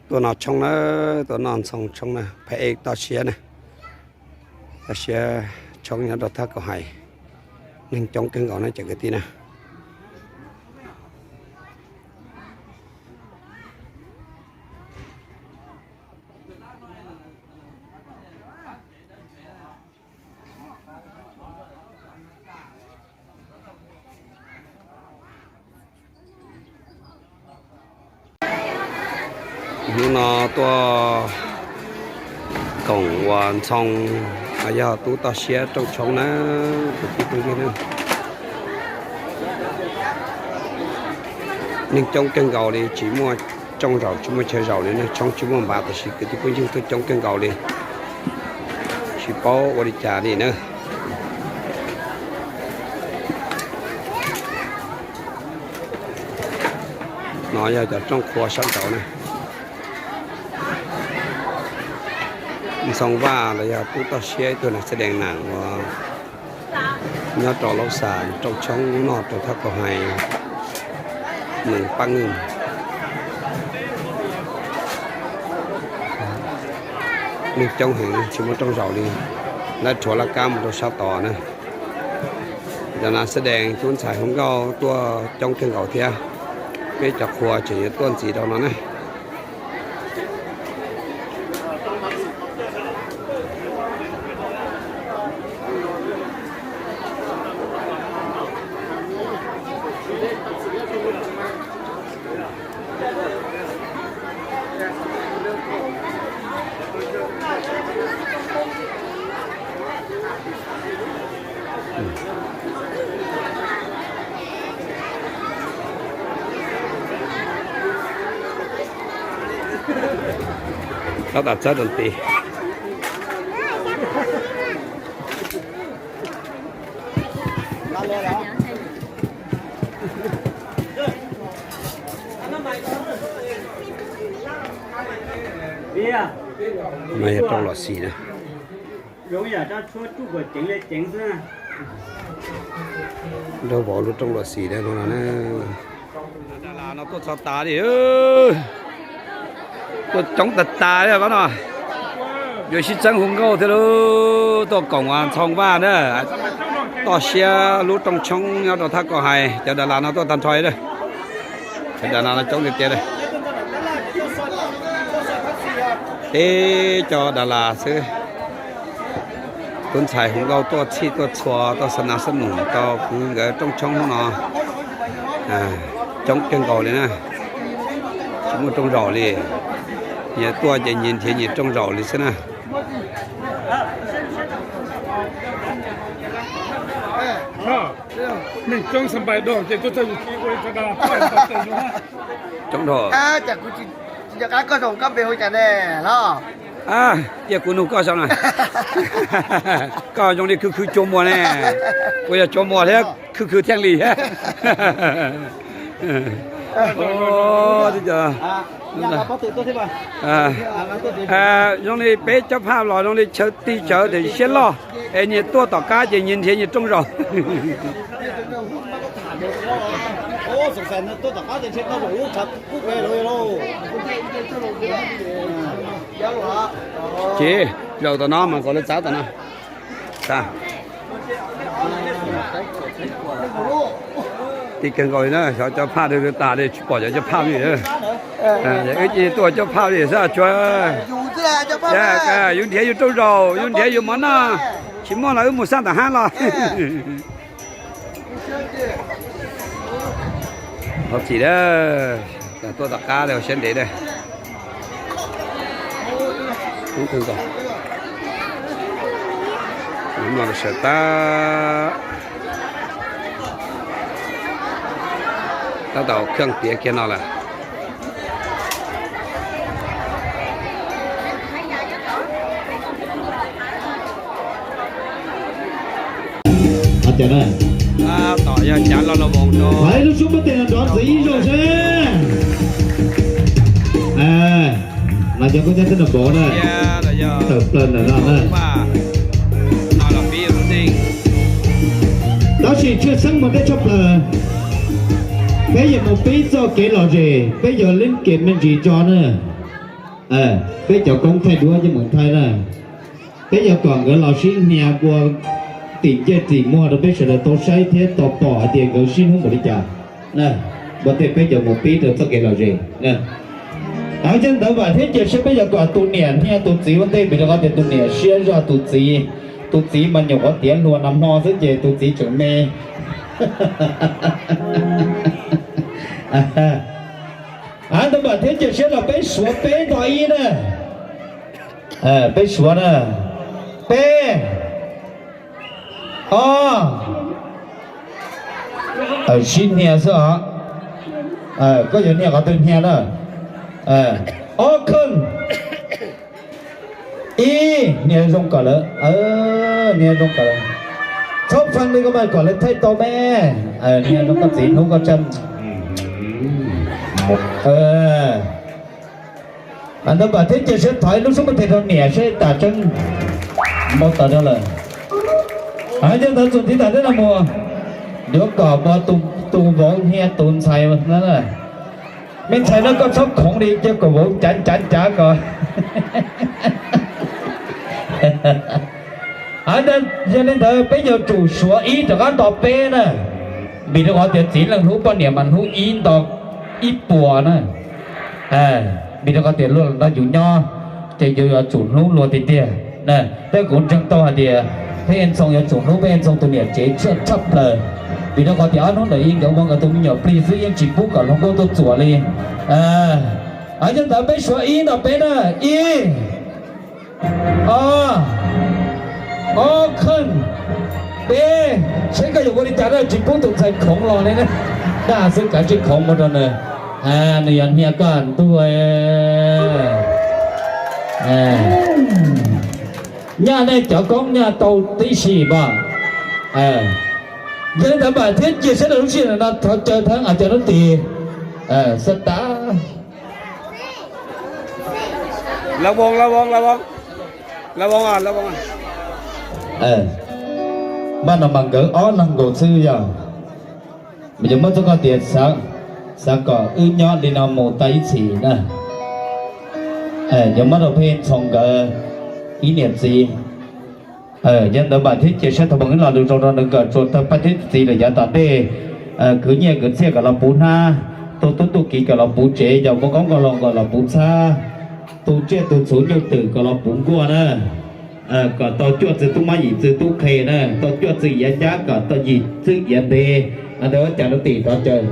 Tuaj noj tshoob na, tuaj noj ntxhoo tshoob na, phab ej toj siab na, toj siab tshoob nyob rau Thab Kaus Hais, neeg coob kawg nkaus na cov kwv tij na. Hnub no tuaj koom ua ntxhoo, yog tub toj siab rooj tshoob na, kwv tij phooj ywg na. Neeg coob kawg nkaus li, tsis muaj rooj zaum tsis muaj chaw zaum li, neeg tshoob tsis muaj npav, tab sis kwv tij phooj ywg tuaj coob kawg nkaus li, tsis paub ua li cas li na. No yog cov rooj qhua sab nraud na. Ntxhoo Vaj los yog tub toj siab ib tug nas xab dees na uas nyob rau Lauj Xam rooj tshoob noj rau Thab Kaus Hais, neeg pab neeg. Neeg coob heev tsis muaj rooj zaum li, lawv rhuav laj kab mus rau sab tod na. Cov nas xab dees tub ntxhais hu nkauj tuaj coob kawg nkaus thiab, peb cov qhua tseem yuav tuaj ntxiv rau no na. Tab tom txawb rau tid. No yog rooj los xis na. Nrog vauv lub rooj los xis na no na. Dalas no tuaj txog tas li, tuaj coob tas tas li no. Yuav sib txeeb hu nkauj thiab lauj, tuaj koom ua Ntxhoo Vaj na, toj siab lub rooj tshoob nyob rau Thab Kaus Hais, cov dalas no tuaj tag nrho li. Cov dalas no coob tiag tiag li. Teb cov dalas xwb. Tub ntxhais hu nkauj tuaj txhij tuaj txhua tuaj xa nas xab num rau kuv nkawd rooj tshoob hnub no coob kawg nkaus li na. Tsis muaj rooj zaum li, nyias tuaj ces nyias nrhiav nyias rooj zaum li xwb na. Coob dhau. Cia kuv nug koj zoo na. Koj zoo li khwv khwv cuag muag ne. Kuv yog cuag muag thiab khwv khwv thiaj li thiab. Zoo li peb cob phaj los zoo li chaw tig chaw tias siab loj, es nyias tuaj tom qab ces nyias nrhiav nyias rooj zaum. Ces zaum tom no mas nkaus lawv txav tom no. Tig kawg nkaus li na, xyov cob phaj tas li tsis pom cov cob phaj li. Wb ces tuaj cob phaj li xwb tsuav. Yus nrhiav yus rooj zaum, yus nrhiav yus mov noj, tsis muaj los wb mus xaj tom hab los. Thov txim, tuaj tom qab siab ntev. Sawv tab, tab tom kheej tiav kiag no lawm. Tom yog cav lo lo voos rau lub sub pab tes nrov ntxiv ib zaug seb. No cov koob nyab tej nram npaum na, tawm plaws ntawm no na. Tab sis tshwj xeeb mus tej tshaj plaws, peb yuav mus pib txoj kev lom zem, peb yuav leeb kev me ntsis tso na. Peb cov koob thaij duab coj mus thaij na. Peb yuav kom nkawd los sib hnia ua tim ncej tim muag rau peb sawv daws tau saib thiab tau pom hais tias nkawd sib hlub npaum li cas. Ua ntej peb yuav mus pib rau txoj kev lom zem. Yog li ntawd vam thiab cia siab peb yuav kom tus niam hnia tus txiv ua ntej vim rau qhov tias tus niam siab zog tus txiv, tus txiv mas nyuam qhuav tiav hluas nag hmo xwb ces tus txiv tseem me. Ntawd vam thiab cia siab los peb suav peb nto ib na. Peb suav na. Peb, ob, sib hnia xwb os. Koj yuav hnia qhov twg hnia na. Ob kheej. Ib, hnia zoo kom lawv, hnia zoo kom lawv, txhob fee li koj mas kom lawv thaij tau me. Hnia zoo koj txiv hnub koj tsaj. Ntawd vam thiab cia siab thov ib lub suab pub tes rau niam seb tas tseeb. Npau taws rau lawm. Yog ntawd txuas tiv tas teb no mus, yuav kom tus vauv hnia tus ntxhais na. Me ntxhais no koj txhob khoov li, cia kom vauv cav cav cav kom. Yog li ntawd peb yuav tsum suav ib rov qab nto peb na, vim rau qhov tias txiv neej hlub poj niam mas hlub ib nto ib puas na. Vim rau qhov tias luag los nrog yus nyob, ces yus yuav tsum hlub luag tiag tiag. Thiab kuv ntseeg tau hais tias peb Ntxhoo yuav tsum hlub peb Ntxhoo tus niam tsev tshaj tshaj plaws, vim rau qhov tias ob hnub ntawm ib nkawd muaj nkawd tus me nyuam plig xwb yeej tsis pub kom hluas nkauj tuaj txuam li. Yog ntawd peb suav ib nto peb na, ib, ob, ob kheej, peb, saib koj yuav ua li cas na, tsis pub tus ntxhais khoov los li na. Daj xwb kav tsij khoov mus rau nws, nws yuav hnia koj ntuj. Nyaj nej cov koob nyaj tau tib si npaj. Yog li ntawd npaj thiab cia siab rau lub sij hawm no thov caw thab cov nub tis xab tas. Npaj no mas nkawd ob leeg nkaus xwb yog, mas yuav muab txoj koj tias xav kom wb nyob li no mus tag ib txhis na. Yuav muab rau peb Ntxhoo nkawd ib niam txiv. Yog ntawd npaj thiab cia siab thov pab wb lo lus zoo rau nws kom tsuas tawg pab thiab txiv lawm yav tom ntej. Kwv nyiaj kwv txhiaj kom los puv hnab, tu tub tu kiv kom los puv tsev, yog muaj qoob muaj loo kom los puv txhab, tu tsiaj tu txhuv nyuj twm kom los puv nkuaj na. Kom tau cuaj txwv tub mab yim txwv tub qhe na, tau cuaj txwv iav cab kom tau yim txwv iav ntev. Ntawd ua cas rau tim rov caw.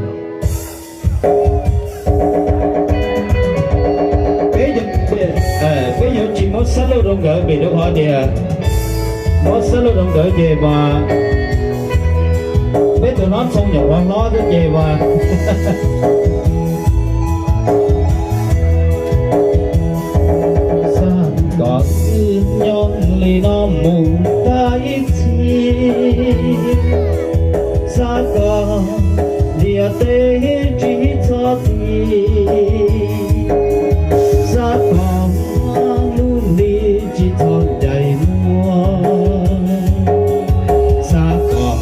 Peb yuav tsis muab xab lauj rau nkawd vim rau qhov tias muab xab lauj rau nkawd ces mas peb tus hlob Ntxhoo nyuam qhuav hlob xwb ces mas xav kom wb nyob li no mus tag ib txhis, xav kom ntiaj teb tsis txhob ti, xav kom lub ntiaj teb tsis txhob ncaim muag, xav kom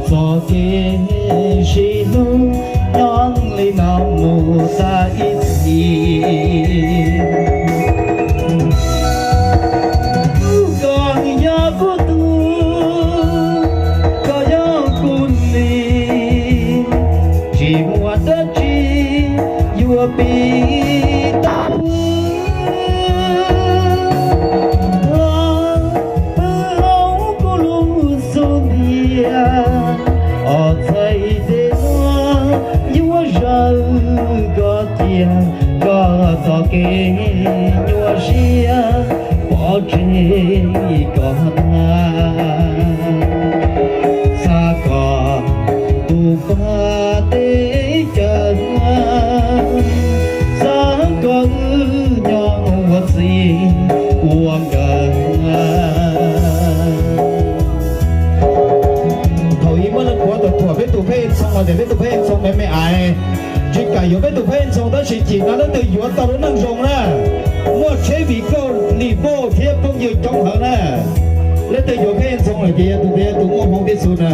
txoj kev sib hlub nyob li no mus tag ib txhis. Koj yog kuv tub, koj yog kuv niam, tsis muaj dab tsi yuav pib tau. Pw hauv kuv lub xub ntiag, ob txhais tes no yuav zawm koj cia, koj txoj kev nyuaj siab pov tseg koj tag. Xav kom tus pab teb chaws, xav kom wb nyob ua txij ua nkawm. Thaum ub muaj leej puav tau thuam peb tus Pheej Ntxhoo hais tias peb tus Pheej Ntxhoo me me aiv, tsis kam yuav peb tus Pheej Ntxhoo, tab sis chim no leej twg yuav tau lub neej zoo na, muaj tsheb vim kauj lis bauj thiab phooj ywg coob heev na. Leej twg yuav Pheej Ntxhoo lawm ces yog tus ntawd yog tus muaj hmoo tib xus na.